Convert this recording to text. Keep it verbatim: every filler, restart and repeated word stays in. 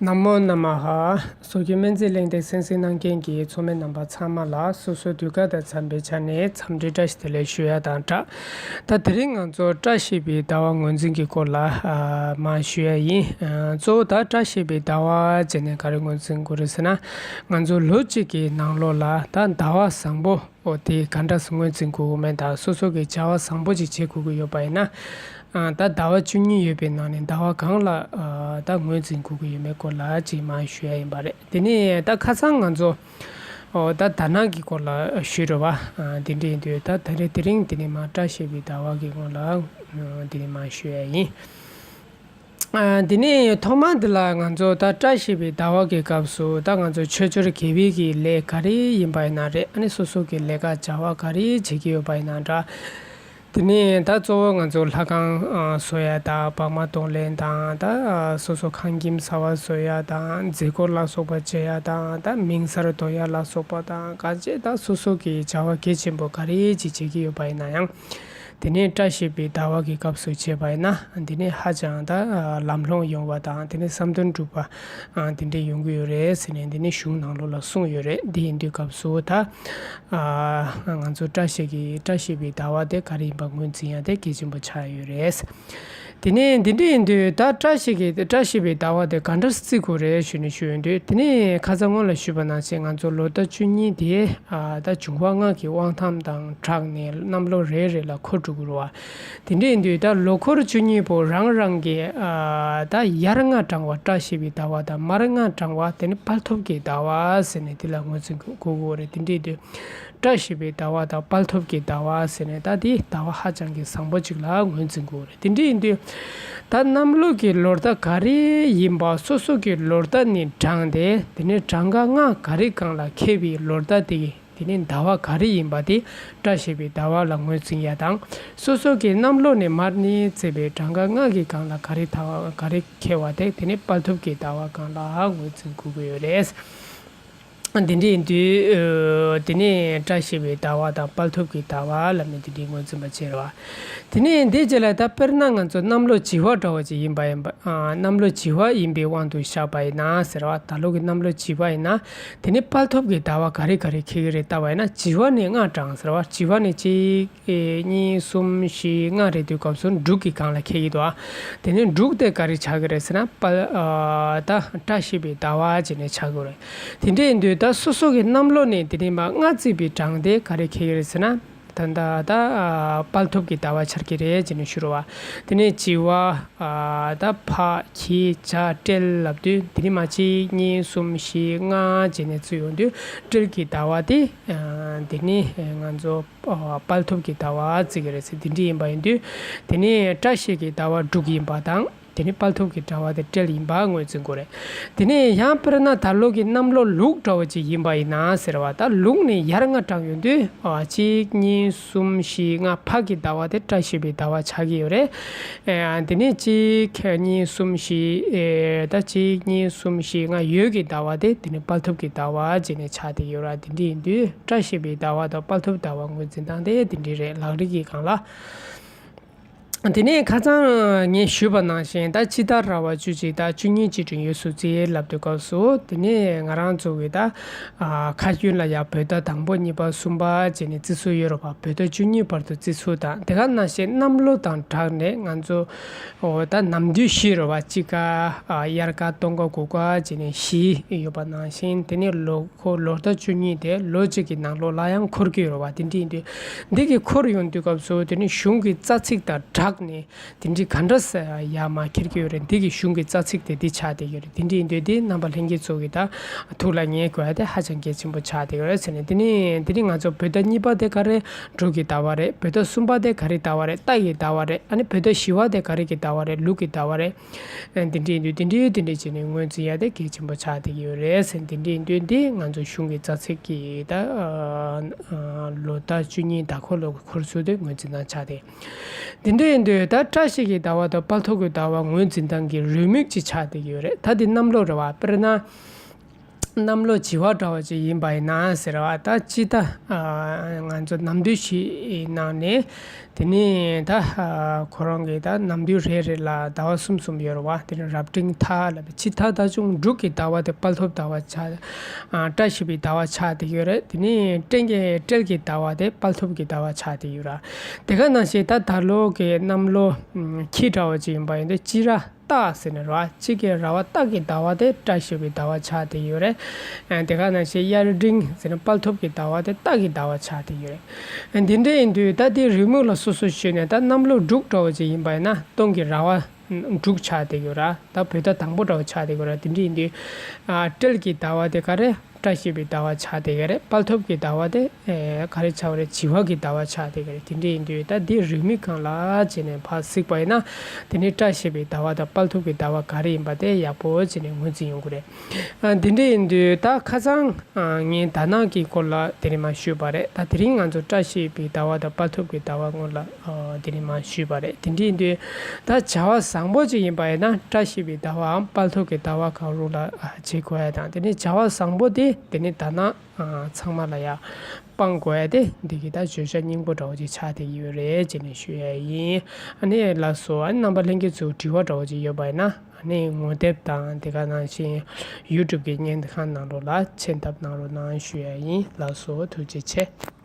ན་མོ་ན་མ་ཧ། སོགས་ཀྱི་སྨན་རྩིས་གླེང་སྟེགས་གསན་གཟིགས་གནང་མཁན་གྱི་ཚོགས་མི་རྣམ་པ་ཚང་མ་ལ་སོ་སོའི་དུས་བཀག་དང་འཚམས་པའི་ཆ་ནས་འཚམས་འདྲི་བཀྲ་ཤིས་བདེ་ལེགས་ཞུ་ཡ་དང་སྦྲགས། ད་དེ་རིང་ང་ཚོ་བཀྲ་ཤིས་པའི་ཟླ་བ་ངོས་འཛིན་གྱི་སྐོར་ལ་ཨ་མར་ཞུ་ཡ་ཡིན། ཨ་གཙོ་བོ་ད་བཀྲ་ཤིས་པའི་ཟླ་བ་བྱས་ནས་ག་རེ་ངོས་འཛིན་དགོས་རེད་ཟེར་ན། ང་ཚོ་ལོ་གཅིག་གི་ནང་ལོགས་ལ་ད་ཟླ་བ་བཟང་པོ། ཨོ་དེ་ག་འདྲ་སེ་ངོས་འཛིན་དགོས་ཀྱི་མེད་དང་སོ་སོ་གི་བྱ་བ་བཟང་པོ་ཅིག་བྱེད་དགོས་ཀྱི་ཡོད་པ་ཡིན་ན། ཨ་ད་ཟླ་བ་བཅུ་གཉིས་ཡོད་པའི་ནང་ནས་ཟླ་བ་གང་ལ་ཨ་ད་ངོས་འཛིན་དགོས་ཀྱི་ཡོད་མེད་སྐོར་ལ་ཅིག་མར་ཞུ་ཡ་ཡིན་པ་རེད། དེ་ནས་ད་ཁ་སང་ང་ཚོ་ཨོ་ད་དར་ནག་གི་སྐོར་ལ་ཞུས་རེད་བ། ཨ་དེ་འདྲ་ཡིན་དུས་ད་དེ་རིང་དེ་རིང་དེ་ནས་མར་བཀྲ་ཤིས་པའི་ཟླ་བ་གི་སྐོར་ལ་ཨ་དེ་ནས་མར་ཞུ་ཡ་ཡིན། ཨ་འདི་ནས་ཐོག་མ་འདི་ལ་ང་ཚོ་ད་བཀྲ་ཤིས་པའི་ཟླ་བ་གི་སྐབས་སུ་ད་ང་ཚོ་ཆོས་འབྱོར་དགེ་བའི་གི་ལས་ག་རེ་ཡིན་པ་ཡིན་ན་རེད། ཨ་ནི་སོ་སོ་གི་ལས་ཀ་བྱ་བ་ག་རེ་བྱེད་ཀྱི་ཡོད་པ་ཡིན་ན་འདྲ། དེ་ནས་ད་གཙོ་བོ་ང་ཚོ་ལྷ་ཁང་ཨ་བཟོ་ཡ་དང་བག་མ་གཏོང་ལེན་དང་ད་ཨ་སོ་སོ་ཁང་ཁྱིམ་གསར་བ་བཟོ་ཡ་དང་མཛད་སྒོ་ལ་སོགས་པ་བྱེད་ཡ་དང་ད་མིང་གསར་དོར་ཡ་ལ་སོགས་པ་དང་ག་ཅེ་ད་སོ་སོ་གི་བྱ་བ་གལ་ཆེན་པོ་ག་རེ་ཅིག་བྱེད་ཀྱི་ཡོད་པ་ཡིན་ན་ཡང་། དེ་ནས་བཀྲ་ཤིས་པའི་ཟླ་བ་གི་སྐབས་སུ་བྱས་པ་ཡིན་ན་འདི་ནས་ཧ་ཅང་ད་ལམ་ལྷོང་ཡོང་བ་དང་དེ་ནས་བསམ་དོན་འགྲུབ་པ་འདི་འདྲས་ཡོང་གི་ཡོད་རེད་ཟེར་ནས་འདི་ནས་གཞུང་ནང་ལོགས་ལ་གསུངས་ཡོད་རེད། འདི་ཡིན་དུས་སྐབས་སུ་ད་ང་ཚོ་བཀྲ་ཤིས་ཀྱི་བཀྲ་ཤིས་པའི་ཟླ་བ་དེ་ག་རེ་ཡིན་པ་ངོས་འཛིན་ཡ་དེ་གལ་ཆེན་པོ་ཆགས་ཡོད་རེད། དེ་ནས་འདི་འདྲ་ཡིན་དུས་ད་བཀྲ་ཤིས་ཀྱི་བཀྲ་ཤིས་པའི་ཟླ་བ་དེ་ག་འདྲ་བརྩི་དགོས་རེད་ཞུས་ནས་ཞུས་ཡོང་དུས་དེ་ནས་ཁ་སང་སྔོན་ལ་ཞུས་པ་ནང་བཞིན་ང་ཚོ་ལོ་ཟླ་བཅུ་གཉིས་དེ་ཨ་ད་འབྱུང་བ་ལྔ་གི་དབང་ཐང་དང་སྦྲགས་ནས་གནམ་ལོ་རེ་རེ་ལ་འཁོར་འགྲོ་གི་རེད་བ། དེ་འདྲ་ཡིན་དུས་ད་ལོ་འཁོར་བཅུ་གཉིས་པོ་རང་རང་གི་ཨ་ད་ཡར་ལྔ་བགྲང་བ་བཀྲ་ཤིས་པའི་ཟླ་བ་དང་མར་ལྔ་བགྲང་བ་དེ་ནི་དཔལ་ཐུབ་ཀྱི་ཟླ་བ་ཟེར་ནས་དེ་ལ་ངོས་འཛིན་དགོས་ཀྱི་རེད། དེ་འདྲ་ཡིན་དུས། བཀྲ་ཤིས་པའི་ཟླ་བ་དང་དཔལ་ཐུབ་ཀྱི་ཟླ་བ་ཟེར་ནས་ད་དེ་ཟླ་བ་ཧ་ཅང་གི་བཟང་པོ་ཅིག་ལ་ངོས་འཛིན་དགོས་རེད། དེ་འདྲ་ཡིན་དུས་ད་གནམ་ལོ་གི་ལོ་ཟླ་ག་རེ་ཡིན་པ་སོ་སོ་གི་ལོ་ཟླ་ནས་བགྲངས་ཏེ་དེ་ནས་གྲངས་ཀ་ལྔ་ག་རེ་སྒང་ལ་འཁེལ་བའི་ལོ་ཟླ་དེ་དེ་ནས་ཟླ་བ་ག་རེ་ཡིན་པ་དེ་བཀྲ་ཤིས་པའི་ཟླ་བ་ལ་ངོས་འཛིན་ཡ་དང་སོ་སོ་གི་གནམ་ལོ་ནས་མར་ནས་བརྩིས་པའི་གྲངས་ཀ་ལྔ་གི་སྒང་ལ་ག་རེ་ད་ག་རེ་འཁེལ་བ་དེ་དེ་ནས་དཔལ་ཐུབ་ཀྱི་ཟླ་བ་སྒང་ལ་ངོས་འཛིན་དགོས་ཀྱི་ཡོད་རེད། འདི་འདྲ་ཡིན་དུས་དེ་ནས་བཀྲ་ཤིས་པའི་ཟླ་བ་དང་དཔལ་ཐུབ་ཀྱི་ཟླ་བ་ལ་མི་འདི་འདྲའི་ངོས་འཛིན་པ་བྱེད་ར་བ། དེ་ནས་འདི་རྗེས་ལ་ད་དཔེར་ན་ང་ཚོ་གནམ་ལོ་བྱི་བ་འདྲ་བ་ཅིག་ཡིན་པ་ཡིན་པ་ཨ་གནམ་ལོ་བྱི་བ་ཡིན་པའི་དབང་དུ་བཞག་པ་ཡིན་ན་ཟེར་བ། ད་ལོ་གི་གནམ་ལོ་བྱི་བ་ཡིན་ན་དེ་ནས་དཔལ་ཐུབ་ཀྱི་ཟླ་བ་ག་རེ་ག་རེ་འཁེལ་གྱི་རེད་ལྟ་བ་ཡིན་ན་བྱི་བ་ནས་ལྔ་བགྲངས་ཟེར་བ། བྱི་བ་ནས་གཅིག་གཉིས་གསུམ་བཞི་ལྔ་རེ་དུས་སྐབས་སུ་འབྲུག་གི་སྒང་ལ་འཁེལ་གྱི་འདུག་ཨ། དེ་ནས་འབྲུག་དེ་ག་རེ་ཆགས་ཀྱི་རེད་ཟེར་ན་དཔལ་ཨ་ད་བཀྲ་ཤིས་པའི་ཟླ་བ་བྱས་ནས་ཆགས་ཀྱི་རེད། དེ་འདྲ་ཡིན་དུས་ད་སོ་སོ་གི་གནམ་ལོ་ནས་དེ་ནས་མར་ལྔ་བརྩིས་པའི་གྲངས་དེ་ག་རེ་འཁེལ་གྱི་རེད་ཟེར་ན། ད་ད་ད་ཨ་དཔལ་ཐུབ་ཀྱི་ཟླ་བ་ཆགས་ཀྱི་རེད་ཅེས་ནས་ཞུ་རོ་བ། དེ་ནས་བྱི་བ་ཨ་ད་ཕག་གི་བྱ་སྤྲེལ་ལབ་དུས་དེ་ནས་མར་གཅིག་གཉིས་གསུམ་བཞི་ལྔ་བྱས་ནས་བརྩི་ཡོང་དུས་སྤྲེལ་གྱི་ཟླ་བ་དེ་ཨ་དེ་ནས་ང་ཚོ་ཨ་དཔལ་ཐུབ་ཀྱི་ཟླ་བ་བརྩི་གི་རེད་ཟེར། དེ་འདྲ་ཡིན་པ་ཡིན་དུས་དེ་ནས་བཀྲ་ཤིས་ཀྱི་ཟླ་བ་འབྲུག་ཡིན་པ་དང་། དེ་ནས་དཔལ་ཐུབ་ཀྱི་ཟླ་བ་དེ་སྤྲེལ་ཡིན་པ་ངོས་འཛིན་དགོས་རེད། དེ་ནས་ཡང་དཔེར་ན་ད་ལོ་གི་གནམ་ལོ་ལུག་འདྲ་བོ་ཅིག་ཡིན་པ་ཡིན་ན་ཟེར་བ། ད་ལུག་ནས་ཡར་ལྔ་བགྲངས་ཡོང་དུས་ཨ་གཅིག་གཉིས་གསུམ་བཞི་ལྔ་ཕག་གི་ཟླ་བ་དེ་བཀྲ་ཤིས་པའི་ཟླ་བ་ཆགས་ཀྱི་ཡོད་རེད། ཨ་དེ་ནས་གཅིག་གཉིས་གསུམ་བཞི་ཨེ་ད་གཅིག་གཉིས་གསུམ་བཞི་ལྔ་འོད་ཀྱི་ཟླ་བ་དེ་དེ་ནས་དཔལ་ཐུབ་ཀྱི་ཟླ་བ་བྱས་ནས་ཆགས་བསྡད་ཡོད་ར། དེ་འདྲ་ཡིན་དུས་བཀྲ་ཤིས་པའི་ཟླ་བ་དང་དཔལ་ཐུབ་ཟླ་བ་ངོས་འཛིན་སྟངས་དེ་དེ་འདྲ་རེད། ལག་རིས་ཀྱི་སྒང་ལ། དེ་ནས་ཁ་སང་ངས་ཞུས་པ་ནང་བཞིན་ད་ཕྱི་ཟླ་ར་བ་བཅུ་གཅིག་དང་བཅུ་གཉིས་བཅུ་དྲུག་ཡོད་སུ་རྩིས་ལབ་དུས་སྐབས་སུ་དེ་ནས་ང་རང་ཚོ་གི་ད་ཨ་ཁ་རྒྱུན་ལ་ཡ་བོད་ཟླ་དང་པོ་གཉིས་པ་གསུམ་པ་བྱས་ནས་རྩི་སྲོལ་ཡོད་རེད་བ། བོད་ཟླ་བཅུ་གཉིས་བར་དུ་རྩི་སྲོལ་དང་དེ་ག་ནང་བཞིན་གནམ་ལོ་དང་སྦྲགས་ནས་ང་ཚོ་ཨོ་ད་ནམ་དུས་བཞི་རེད་བ། དཔྱིད་ཀ་ཨ་དབྱར་ཁ་སྟོན་ཁ་དགུན་ཁ་བྱས་ནས་བཞི་ཡོད་པ་ནང་བཞིན་དེ་ནས་ལོ། ཁོ་ལོ་ཟླ་བཅུ་གཉིས་དེ་ལོ་གཅིག་གི་ནང་ལོགས་ལ་ཡང་འཁོར་གྱི་ཡོད་རེད་བ། དེ་འདྲ་ཡིན་དུས་འདི་གི་འཁོར་ཡོང་དུས་སྐབས་སུ་དེ་ནི་གཞུང་གི་རྩ་ཚིག་དང་སྦྲགས་ནས་དེ་འདྲ་ག་འདྲ་ས་ཡར་མར་འཁྱེར་གྱི་ཡོད་རེད། འདི་གི་གཞུང་གི་རྩ་ཚིག་དེ་འདི་ཆགས་བསྡད་ཡོད་རེད། དེ་འདྲ་ཡིན་དུས་འདི་རྣམ་པ་ལྷན་རྒྱས་ཚོ་གི་ད་ཐུགས་ལ་ངེས་དགོས་ཡ་དེ་ཧ་ཅང་གལ་ཆེན་པོ་ཆགས་བསྡད་ཡོད་རེད་ཟེར་ནས། དེ་ནི་དེ་ནི་ང་ཚོ་བོད་ཟླ་གཉིས་པ་དེ་ག་རེ་འབྲུག་གི་ཟླ་བ་རེད། བོད་ཟླ་གསུམ་པ་དེ་ག་རེ་ཟླ་བ་རེད། རྟ་ཡི་ཟླ་བ་རེད། ཨ་ནི་བོད་ཟླ་བཞི་བ་དེ་ག་རེ་གི་ཟླ་བ་རེད། ལུག་གི་ཟླ་བ་རེད། ཨ་འདི་འདྲས་འདུག་འདི་འདྲས་འདི་འདྲས་བྱས་ནས་ངོས་འཛིན་ཡ་དེ་གལ་ཆེན་པོ་ཆགས་བསྡད་ཀྱི་ཡོད་རེད་ཟེར། འདི་འདྲས་འདུག་འདི་ང་ཚོ་གཞུང་གི་རྩ་ཚིག་གི་ད་ཨ་ཨ་ལོ་ཟླ་བཅུ་གཉིས་ཟླ་འཁོར་ལོ་འཁོར་ཚུལ་དེ་ངོས་འཛིན་སྟངས་ཆགས་ཏེ། འདི་འདྲས་འདུག་ད་བཀྲ་ཤིས་ཀྱི་ཟླ་བ་དང་དཔལ་ཐུབ་ཀྱི་ཟླ་བ་ངོས་འཛིན་སྟངས་ཀྱི་རེའུ་མིག་ཅིག་ཆགས་བསྡད་ཀྱི་ཡོད་རེད། ད་འདི་གནམ་ལོ་རེད་བ། དཔེར་ན། གནམ་ལོ་བྱི་བ་འདྲ་བ་ཅིག་ཡིན་པ་ཡིན་ན་ཟེར་བ། ད་སྤྱི་ཟླ་ང་ཚོ་ནམ་དུས་ཤིག་ནང་ནས། དེ་ནས་ད་ཁོ་རང་གི་ད་ནམ་དུས་རེ་རེ་ལ་ཟླ་བ་གསུམ་གསུམ་ཡོད་རེད་བ། དེ་ནས་རབ་འབྲིང་ཐ་ལ་བའི་ཕྱི་ཟླ་ད་ཆུང་འབྲུག་གི་ཟླ་བ་དེ་དཔལ་ཐོབ་ཟླ་བ་ཆགས། བཀྲ་ཤིས་པའི་ཟླ་བ་ཆགས་བསྡད་ཡོད་རེད། དེ་ནས་སྤྲེལ་གྱི་སྤྲེལ་གྱི་ཟླ་བ་དེ་དཔལ་ཐོབ་ཀྱི་ཟླ་བ་ཆགས་བསྡད་ཡོད་ར། དེ་ག་ནང་བཞིན་ད་ད་ལོ་གི་གནམ་ལོ་ཁྱི་འདྲ་བ་ཅིག་ཡིན་པ་ཡིན་ཏེ་སྤྱི་ར། སྟག་ཟེར་ནས་ར། དཔྱིད་ཀྱི་ར་བ་སྟག་གི་ཟླ་བ་དེ་བཀྲ་ཤིས་པའི་ཟླ་བ་ཆགས་བསྡད་ཡོད་རེད། དེ་ག་ནང་བཞིན་དབྱར་འབྲིང་ཟེར་ན་དཔལ་ཐོབ་ཀྱི་ཟླ་བ་དེ་སྟག་གི་ཟླ་བ་ཆགས་བསྡད་ཡོད་རེད། འདི་འདྲ་ཡིན་དུས་ད་དེའི་རེའུ་མིག་ལ་སོ་སོ་ཞུས་ནས། ད་གནམ་ལོ་འབྲུག་འདྲ་བ་ཅིག་ཡིན་པ་ཡིན་ན་སྟོན་གྱི་ར་བ་འབྲུག་ཆགས་བསྡད་ཡོད་ར། ད་བོད་ཟླ་དང་པོ་འདྲ་བ་ཆགས་བསྡད་ཡོད་ར། དེ་འདྲ་ཡིན་དུས་སྤྲེལ་གྱི་ཟླ་བ་དེ་ག་རེ། བཀྲ་ཤིས་པའི་ཟླ་བ་ཆགས་བསྡད་ཡོད་རེད། དཔལ་ཐོབ་ཀྱི་ཟླ་བ་དེ་ཨེ་ག་རེ་ཆགས་པ་རེད། བྱི་བ་གི་ཟླ་བ་ཆགས་བསྡད་ཡོད་རེད། དེ་འདྲ་ཡིན་དུས་ད་འདི་རེའུ་མིག་སྒང་ལ་བྱས་ནས་ཕར་གཟིགས་པ་ཡིན་ན། དེ་ནས་བཀྲ་ཤིས་པའི་ཟླ་བ་དང་དཔལ་ཐོབ་ཀྱི་ཟླ་བ་ག་རེ་ཡིན་པ་དེ་ཡག་པོ་བྱས་ནས་ངོས་འཛིན་ཡོང་གི་རེད། ཨ་འདི་འདྲ་ཡིན་དུས་ད་ཁ་སང་ཨ་ངས་དར་ནག་གི་སྐོར་ལ་དེ་རིང་མར་ཞུས་པ་རེད། ད་དེ་རིང་ང་ཚོ་བཀྲ་ཤིས་པའི་ཟླ་བ་དང་དཔལ་ཐོབ་ཀྱི་ཟླ་བ་སྔོན་ལ་ཨ་དེ་རིང་མར་ཞུས་པ་རེད། དེ་འདྲ་ཡིན་དུས་ད་བྱ་བ་བཟང་པོ་ཅིག་ཡིན་པ་ཡིན་ན་བཀྲ་ཤིས་པའི་ཟླ་བའམ་དཔལ་ཐོབ་ཀྱི་ཟླ་བ་གང་རུང་ལ་ཨ་བྱེད་དགོས་ཡ་དང་། དེ་ནས་བྱ་བ་བཟང་པོ་དེ་དེ་ནས་དར་ནག་ཚང་མ་ལ་ཡ་སྤང་དགོས་ཡ་དེ་འདི་གི་ད་བརྗོད་བྱ་སྙིང་པོ་འདྲ་བོ་ཅིག་ཆགས་བསྡད་ཀྱི་ཡོད་རེད་ཅེས་ནས་ཞུ་ཡ་ཡིན། ཨ་ནི་ལགས་སོ། ཨ་ནི་རྣམ་པ་ལྷན་རྒྱས་ཚོ་དྲི་བ་འདྲ་བོ་ཅིག་ཡོད་པ་ཡིན་ན། ཨ་ནི་ངོ་དེབ་དང་དེ་ག་ནང་བཞིན་ཡུ་ཊུབ་ཀྱི་བརྙན་ཁང་ནང་ལོགས་ལ་མཆན་བཏབ་གནང་རོགས་གནང་ཞུ་ཡ་ཡིན། ལགས་སོ། ཐུགས་རྗེ་ཆེ།